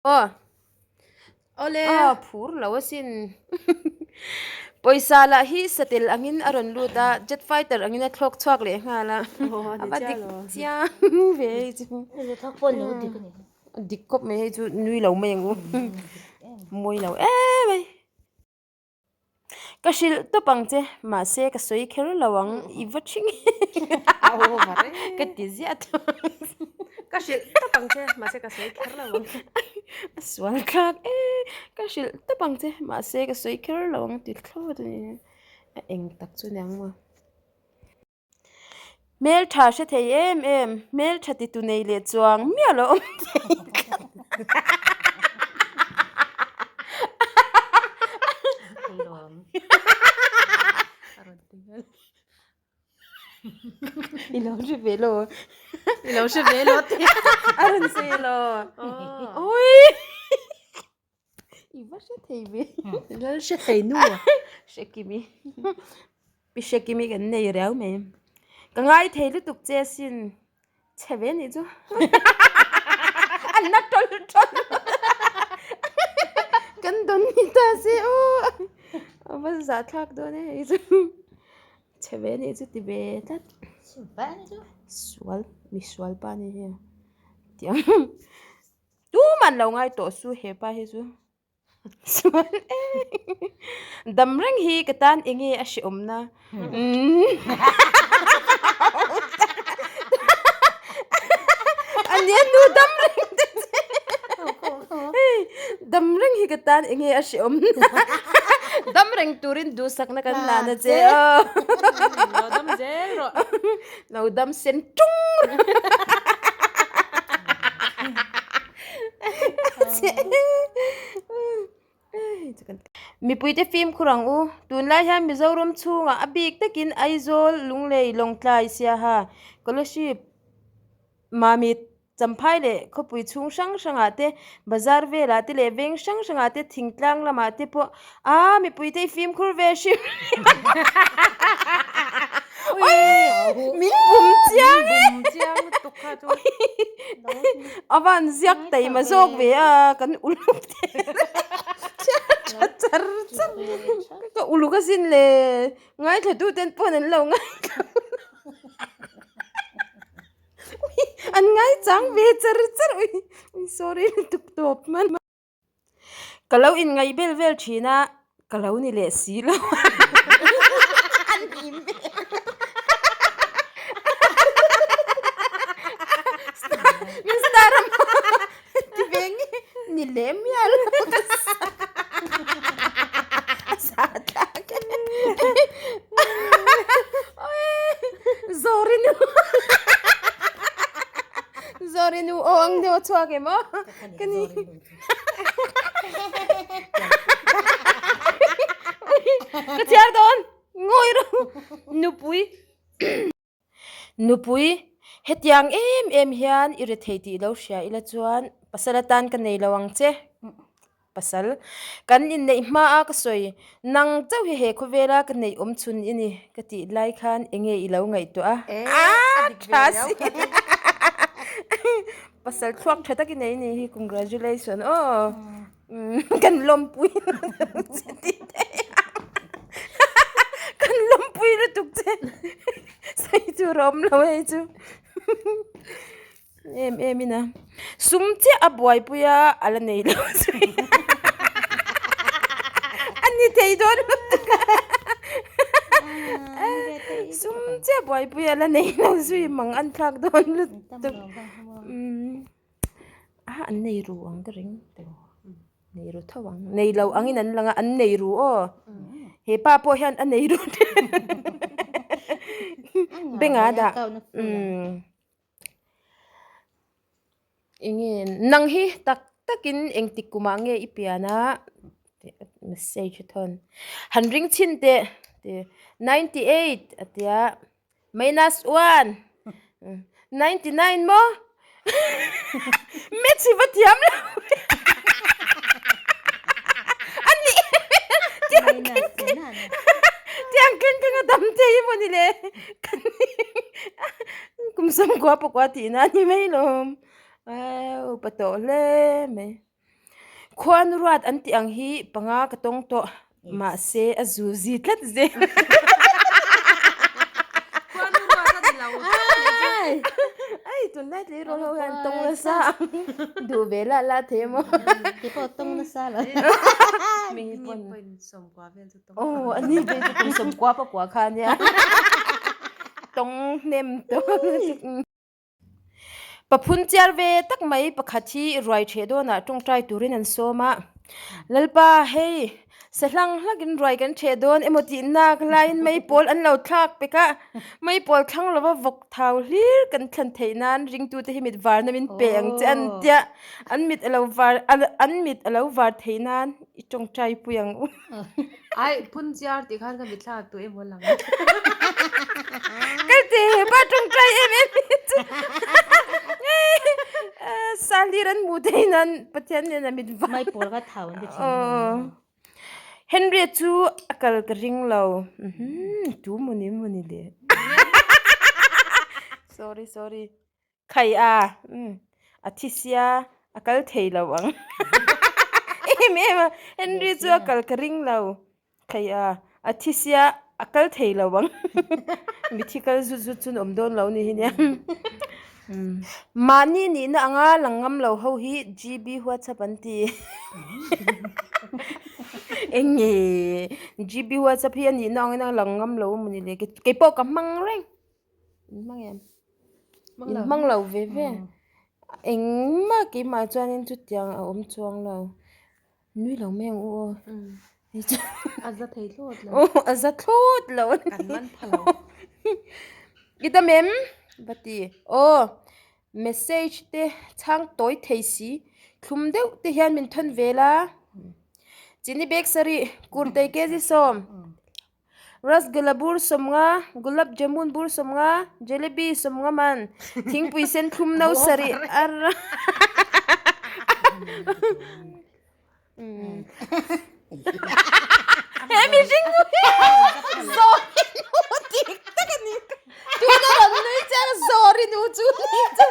Aw. Awle. Aw phur lo asin. Pawisa lah hi satel angin a rawn lut a, jet fighter angin a thlawk chhuak leh nghal a. A va dik chiang ve hei chu. A dik khawp mai hei chu nui lo mai ang u. Mawi lo em mai. Ka hrilh tawp ang che, mahse ka sawi kher lo ang, i va ṭhing ka ti ziah tawh. Ka hrilh tawp ang che, mahse ka sawi kher lo ang. A sual thlak e, ka hrilh tawp ang che, mahse ka sawi kher lo ang ti thlawt a ni. A eng tak chu ni ang maw. Hmeltha hre thei em em, hmeltha ti tu nei leh chuang miah lo awm thei tlat. I lo hre ve lo. I lo hre ve lo te. A rawn sawi lo. Oi! I va hre thei ve. Lal hre thei nu. Hre kimi. Pi hre kimi kan nei riau mai. Ka ngai thei lutuk che asin. Chhe ve nih chu. An na tawl tawl. Kan dawn ni ta se aw. A va zahthlak dawn e hei chu. Chhe ve nih chu ti ve tlat. Sual, misual pa ni hi. Tiang. Tuman lo ngai tawh su hepa hi chu chuan dam reng hi ka tan enge a hrehawm na ania nu dam reng te hei dam reng hi ka tan enge a hrehawm na dam reng turin duhsakna kan la na che aw lo dam zel rawh lo dam sen tung Mipuite fimkhur ang u. Tunlai hian Mizoram chhungah a bik takin Aizawl, Lunglei, Lawngtlai, Siaha, Kolasib, Mamit, Champhai leh khawpui chhung hrang hrangah te, bazar velah te leh veng hrang hrangah te thingtlang lamah te pawh aa mipuite i fimkhur ve hrim min bum chiang e a van ziak taima zawk ve a kan uluk te tha char char ka uluk asin le ngaithla tu ten pawn an lo ngaithla An ngai chang ve char char ui sorry lutuk tawp man. Ka lo in ngaih vel vel thin a ka lo ni leh si lo Min star a maw ti ve nge ni leh mial lo ka a sa tlak e. Zawri nu Zawri nu aw ang deuh a chhuak em aw ka ni ka chhiar dawn ngawi rawh nupui nupui hetiang em em hian i rethei tih lo hria ila chuan pasal atan ka nei lo ang che. Pasal, kan inneih hma a ka sawi, nang chauh hi he khawvela ka neih awm chhun i ni ka tih lai khan enge i lo ngaihtuah a? A tha si! Pasal thluak tha tak i nei ni hi, congratulation aw! Kan lawmpui lutuk che tih te kan lawmpui lutuk che sawi tur a awm lo hei chu. Em em in a sum chiah a buaipui a a la nei lo zui a ni thei dawn lutuk a sum chiah a buaipui a la nei lo zui mang an thlak dawn lutuk a an nei ru ang ka ring nei ru tho ang nei lo angin an lang a an nei ru aw hepa pawh hian a nei ru bank ah a dah umm. Enge nang hi tak takin engtik kumah nge i pian a message a thawn han ring chhin teh ti 98 a tia minus 1 99 maw maths hi va thiam lo a ni tiang keng keng tiang keng keng a dam thei emaw ni le. Kum sawmkua pakua tihna a ni mai lawm. Upa tawh hle mai. Khuanu ruat an tih ang hi panga ka tawng tawh mahse a zu zi tlat zel. Khuanu ruat a ni lo tlat. Ai tunlai tleirawl ho hian tawng nasa ang duh ve lah lah thei emaw. Keipawh tawng nasa lo. Hming pawn. Sawmkua vel chu tawng. Aw a ni ve chu kum sawmkua pakua kha ania. Tawng hnem tawh. Paphun chiar ve tak mai pakhat hi ruai theh dawnah tawngtai turin an sawm a, Lalpa hei sahlang hlakin ruai kan theh dawn emaw tih nak laiin mei pawl an lo thlak pek a, mei pawl thlang lova vawk thau hlir kan thlan theih nan ringtute hi mit varna min pe ang che an tia, an mit a lo var an mit a lo var theih nan i tawngtai pui ang u. Ai, phun chiar tih khan ka mitthla ah tu emaw lang. Ka ti hepa tawngtai em em hi chu. Sahlir an hmuh theih nan Pathian nen a mit var. Mai pawl kha thau an ti thin a ni. Henry chu a kal ka ring lo. Tu mawni mawni le. Sorry sorry. Khai a, umm, a thi sia, a kal thei lo ang. Em em a, Henry chu a kal ka ring lo. Khai a, a thi sia, a kal thei lo ang. Mithi kal zut zut chu awm dawn lo ni hi nia. Mahni nihna anga lang ngam lo ho hi GB WhatsApp an ti. Eng nge GB WhatsApp hi a nihna angin a lang ngam lo a mawni le, keipawh ka hmang reng. In hmang em? In hmang lo ve ve. Engmah keimah chuanin chutiang a awm chuang lo. Nui lo mai ang u aw. A za thei thlawt lo. Aw a za thlawt lo. Kan man pha lo. I dam em? Va ti. Aw message te chhang tawi thei si. Thlum deuh te hian min thawn vel a. Chini bag sarih, kurtei kg 10. Rasgula bur sawmnga, gulab jamun bur sawmnga, jalebi sawmnga man, thingpui sen thlum no sarih a ra He mihring nu hi zawri nu dik tak a ni. Tuna rawn nui chiang zawri nu chu ni chu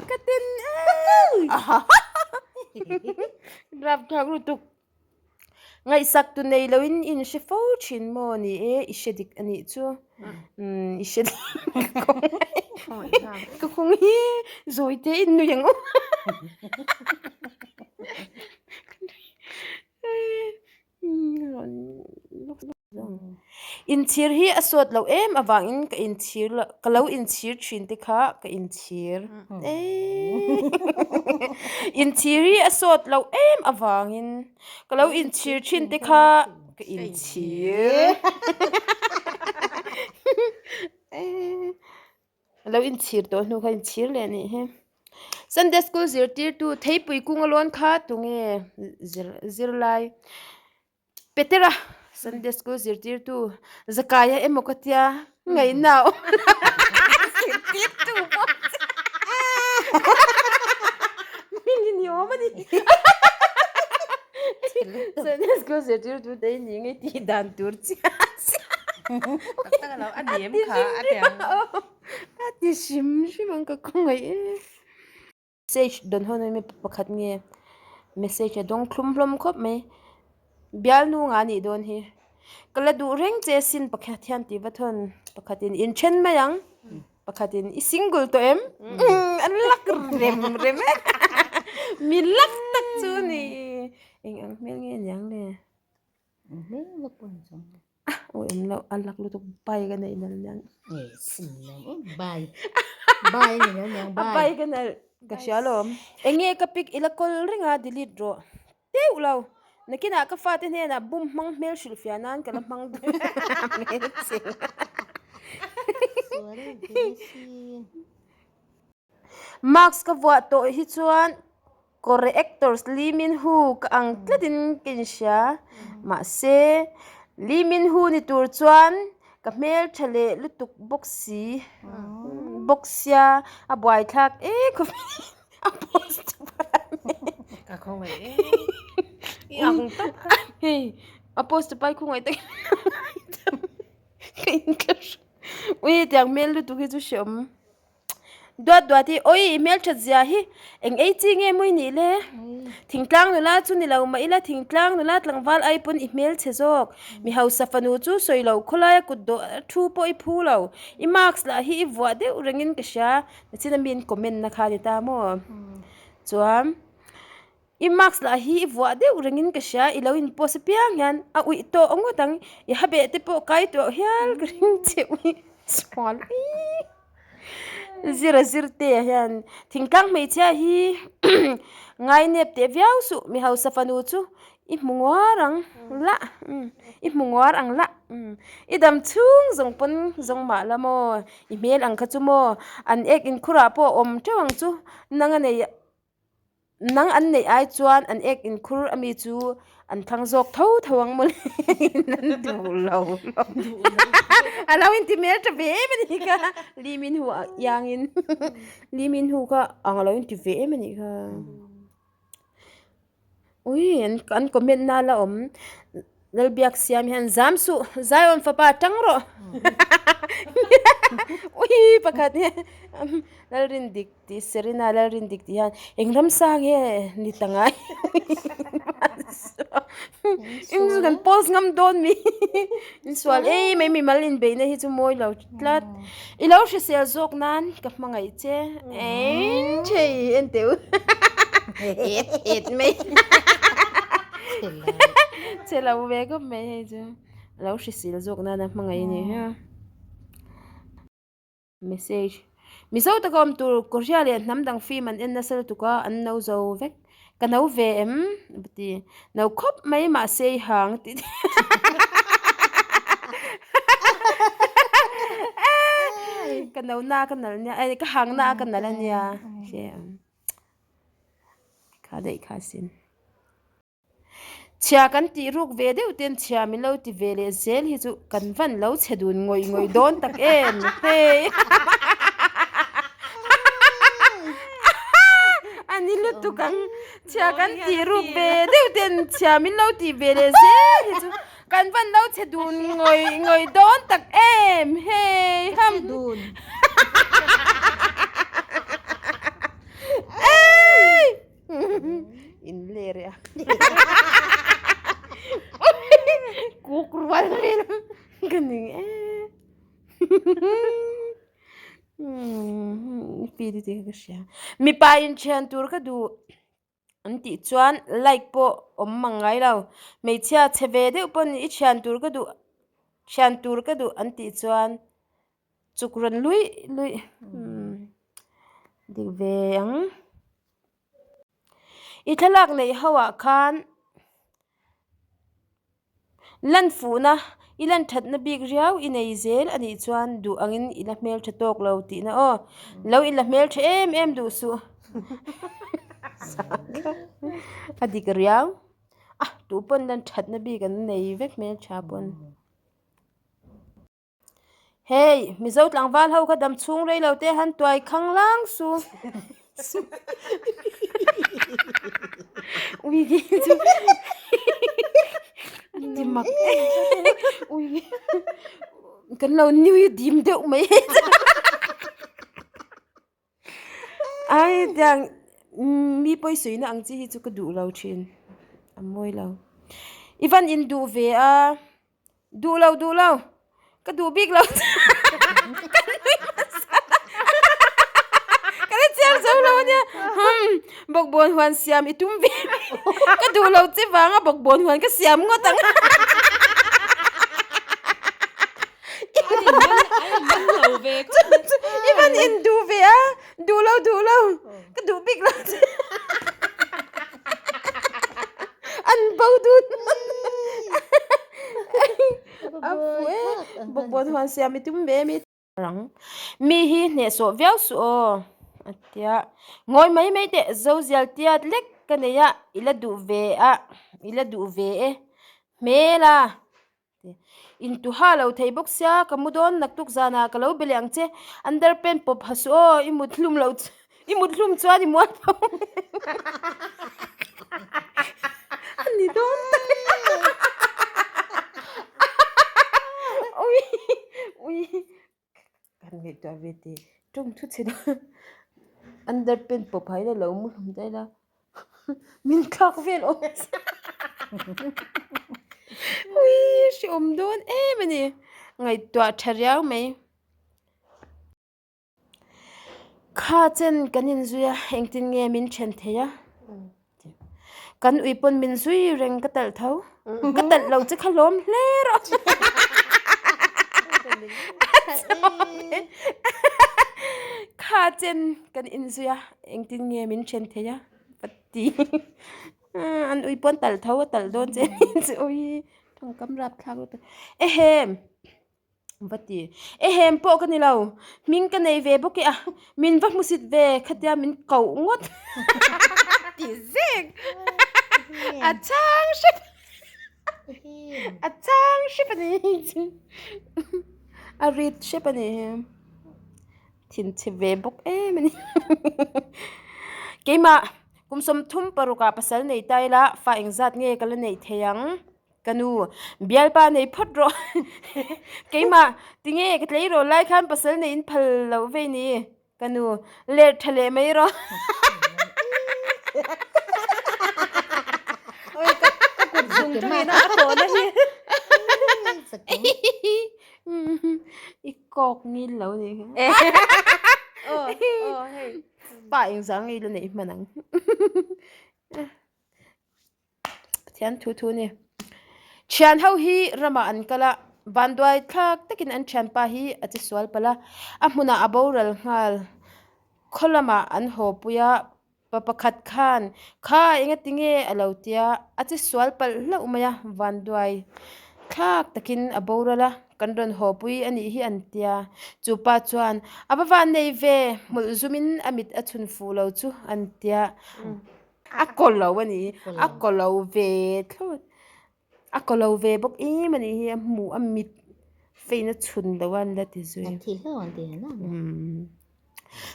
ka ten em. Rapthlak lutuk. Ngaihsak tu nei loin i inhre fo thin maw ni e, i hre dik a nih chu. Umm i hre dik ka kawng hi zawi te in nui ang u. Inchhir hi a sawt loh em avangin ka inchhir loh ka lo inchhir thin te kha ka inchhir eee inchhir hi a sawt loh em avangin ka lo inchhir thin te kha ka inchhir eee a lo inchhir tawh hnu kha inchhir leh anih hi Sunday school zirtirtu theipui kung a lawn kha tunge zir zirlai. Petera Sunday school zirtirtu Zakaia emaw ka tia ngaihna a awm lo zirtirtu pawh hming ni awm a ni Sunday school zirtirtu te hi ni ngei tih dan tur chiah chiah Tak tak a lo a ni em kha a ti ang a ti hrim hrim ang ka khawngaih e. Message dawn ho na mi pakhat nge message a dawng thlum hlawm khawp mai bialnu nga anih dawn hi ka la duh reng che sin pakhat hian tih va thawn pakhatin inthen mai ang pakhatin i single tawh em an lak rem rem e mi lak tak chu a ni eng ang hmel nge aniang le. Awi awm loh a lak lutuk bai ka neih nalh niang. A bai ka nalh ka hria alawm. Enge ka pic ila kawl reng a delete rawh teuh lo nakinah ka fate hnenah bum hmang hmel hrilh fiah nan ka la hmang dawn hmel cheng. Mask ka vuah tawh hi chuan kawr actors Lee Min Ho ka ang tlatin ka inhria. Mahse, Lee Min Ho ni tur chuan ka hmeltha leh lutuk bawk si bawk sia a buaithlak e khawp a post Ka khawngaih e. I ang tawp kha. Hei a post pai khawngaih takin ka inthlahrung. Ui hetiang hmel lutuk hi chu hreawm. Duat duat hi awi i hmelthat zia hi eng ei chi nge mawi nih le? Thingtlang nula chu ni lo mah ila thingtlang nula tlangval ai pawn i hmelchhe zawk. Mi hausa fanu chu sawi lo khawlaia kut dawh a thu pawh i phu lo. I mask lah hi i vuah deuh rengin ka hria. Nachin a mi in comment na kha a ni ta maw? Chuan. I mask lah hi i vuah deuh rengin ka hria, i lo in post apiang hian a uih tawh ngawt ang, i ha beh te pawh kai tawh hial ka ring che uih chhual ii zir a zir te ah hian thingtlang hmeichhia hi ngai nep teh viau suh mi hausa fanu chu i hmu nguar ang lah i hmu nguar ang lah i dam chhung zawng pawn zawng mah la maw i hmel ang kha chu maw an ek inkhurah pawh a awm teuh ang chu nang a nei. Nang an neih ai chuan an ek inkhur ami chu an thlang zawk tho tho ang mawle an duh lo a lo inti hmel tha ve em anih kha Lee Min Ho iangin Lee Min Ho kha ang a lo inti ve em anih kha ui an comment na la awm. Lalbiak siam hian zam suh, Zion fapa tang rawh. Ui pakhat hi Lalrin dik tih Serena Lalrin dik tih hian eng ramsa nge ni ta ngai. In chu kan post ngam dawn mi. In sual ei mai mi mal inbeihna hi chu mawi lo tlat. I lo hrisel zawk nan ka hmangaih che. Eng thei en teh u. Et et mai. Che lo ve khawp mai hei chu. A lo hrisel zawk nan a hmangaih a ni hi a. Message. Mizo taka awm tur Korea leh hnam dang film an en nasa lutuk a, an no zo vek. Ka no ve em? A ti. No khawp mai mahse i hang tih te. Ka no na ka nal nia, ka hang na a ka nal a nia. Kha daih kha sin. Chhia kan tih ruk ve deuh ten chhia min lo ti ve leh zel hi chu kan van lo chhe dun ngawih ngawih dawn tak em hei a ni lutuk ang chhia kan tih ruk ve deuh ten chhia min lo ti ve leh zel hi chu kan van lo chhe dun ngawih ngawih dawn tak em hei ham. In ler e a. Kuk rual vel ka ning e. Pi te ka hria. Mipa in thian tur ka duh an tih chuan like pawh awm mang ngai lo. Hmeichhia chhe ve deuh pawn i thian tur ka duh thian tur ka duh an tih chuan chuk rawn luih luih dik ve ang. I thlalak neih ho ah khan lan fuhna i lan thatna bik riau i nei zel a nih chuan duh angin i la hmeltha tawk lo tihna aw. Lo i la hmeltha em em duh suh. A dik riau. A tu pawn lan thatna bik an nei vek hmeltha pawn. Hei, Mizo tlangval ho kha dam chhung rei lo te han tuai khang lang su. Ui gi chu. Ti mak. Ui. Kan lo nui dim deuh mai. Ai tiang mi pawisawina ang chi hi chu ka duh lo thin. A mawi lo. I van in duh ve a. Duh lo duh lo ka duh bik lo ka nui hmasa ka la chiang zo lo ania hum bawkbawn huan siam i tum ve ka duh lo che vanga bawkbawn huan ka siam ngawt ang i van in duh ve a duh lo duh lo ka duh bik lo che an bo dun a fu e bawkbawn huan siam i tum ve mi rang mi hi hnehsawh viau suh aw a tia ngawi mai mai teh zo zial tiat lek ka nei a i la duh ve a i la duh ve e hmel a. Intuha lo thei bawk sia ka mu dawn naktuk zanah ka lo be leh ang che underpant pawp ha suh aw i mut hlum lo i mut hlum chuan i mual pho a ni dawn tak ui ui kan ngaihtuah ve teh tawng thu chhe dawn. Underpant pawh phai la lo mu hlum daih la min thlak vel awm ui hrehawm dawn em a ni ngaihtuah tha riau mai. Kha chen kan inzui a engtin nge min then thei a kan ui pawn min zui reng ka talh tho ka talh lo che kha hlawm hle rawh kha chen kan inzui a engtin nge min then thei a ka ti an ui pawn talh tho a talh dawn che ui tawngkam rapthlak lutuk ehem. Va ti. Ehem pawh ka ni lo, hming ka nei ve bawk e a, min va hmusit ve khatia min koh ngawt ti zek. A chhang hrep a chhang hrep a ni a rit hrep a ni thinchhe ve bawk em a ni. Keimah kum 36 ah pasal nei ta ila fa engzat nge ka la neih thei ang? Ka nu, bialpa nei phawt rawh. Keimah, tinge ka tleirawl lai khan pasal nei in phal loh vei ni? Ka nu, ler tha leh mai rawh. Oi, ka ka kut zung tangin a tawhna hi. I kawk ngil lo ni kha. Aw, aw, hei. Pa engzah ngei la neih hman ang. Pathian thu thu a ni. Thian ho hi ramah an kal a, vanduai thlak takin an thianpa hi a che sual palh a, a hmunah a boral nghal. Khaw lamah an haw pui a, pa pakhat khan kha enga tinge a lo tia, a che sual palh hlauh mai a, vanduai thlak takin a boral a, kan rawn haw pui a nih hi an tia. Chu pa chuan a va van nei ve, hmulh zumin a mit a chhun fuh lo chu an tia. A kaw lo a ni, a kaw lo ve thlawt, a kaw lo ve bawk em a nih hi a hmuh a mit feina chhun lo a an la ti zui. A thih hlauh an ti na.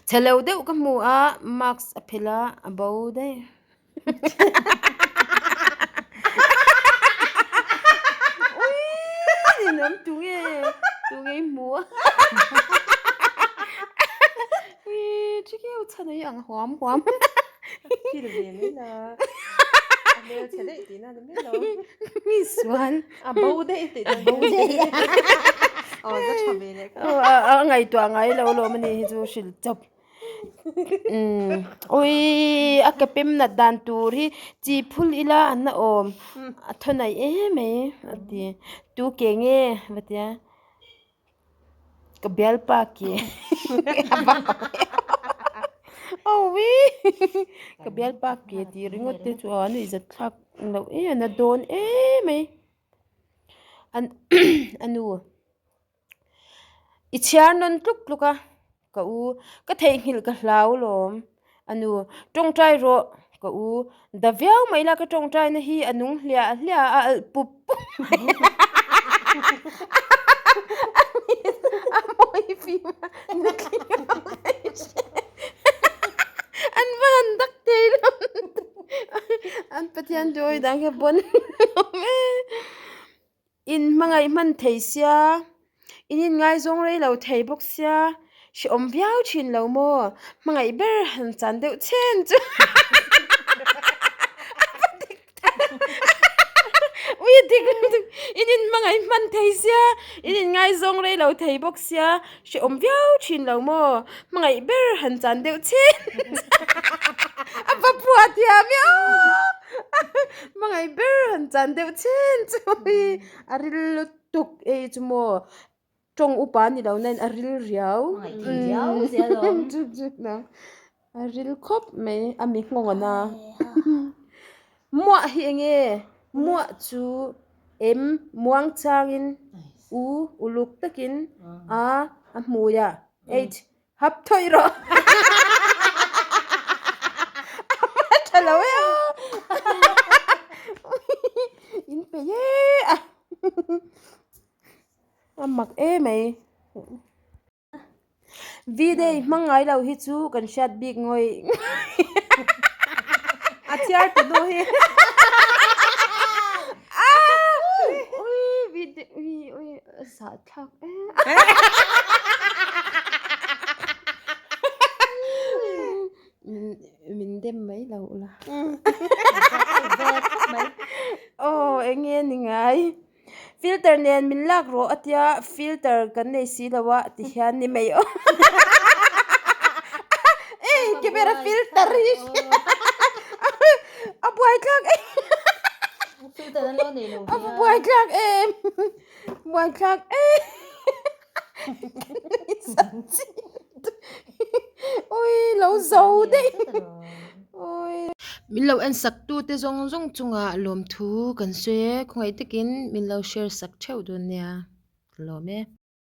Chhe lo deuh ka hmu a, mask a phelh a, a bo daih. Uii ninawm tunge tunge i hmu a. Uii thikeu chhan a i ang huam huam. Thil ve mai la. A hmel chhe daih tihna ni mai lo. Mi sual. A bo daih tih na. Bo daih. Aw za tha ve leh. Aw a ngaihtuah ngai lo lawm a ni hi chu hrilh chawp. Ui a ke pem nat dan tur hi chi phul ila an la awm. A thaw naih em mai a ti. Tu ke nge va tia. Ka bialpa ke awi ka bialpa ke tih ringawt te chu a nuihzat thlak loh em a dawn em mai an a nu i chhiar nawn tluk tluk a ka u ka theihnghilh ka hlau lawm a nu tawngtai rawh ka u da viau mai la ka tawngtai na hi a nung hliah hliah a alh pup pup mai a mawi fim a nutling an va han dak thei lo an pathian duai dan kha bon e. In hmangaih hman thei sia, in inngaizawng rei lo thei bawk sia, hrehawm viau thin lo maw? Hmangaih ber han chan deuh chhen chu a va dik tak ui a dik lutuk in inhmangaih hman thei sia, in inngaizawng rei lo thei bawk sia, hrehawm viau thin lo maw? Hmangaih ber han chan deuh chhen chu a va phuah thiam e aw. Hmangaih ber han chan deuh chen chu hi a ril lutuk ei chu maw tawng upa ni lo nain a ril riau a ril khawp mai a mi nghawng a na muah hi eng nge muah chu em muang changin u uluk takin a a hmui a h Hap thawih rawh. A tha lo e aw. In pe e a. A mak e mai. V-day hmang ngai lo hi chu kan hriat bik ngawih. A chhiar tu nu hi. Ui V-day ui ui zah thlak e. enge ni ngai filter nen min lak rawh a tia filter kan nei si lo a ti hian ni mai aw ei camera filter hi a buaithlak em a buaithlak em buaithlak em ui lo zo daih ui min lo en sak tu te zawng zawng chungah lawmthu kan sawi e khawngaih takin min lo share sak theuh dawn nia ka lawm e.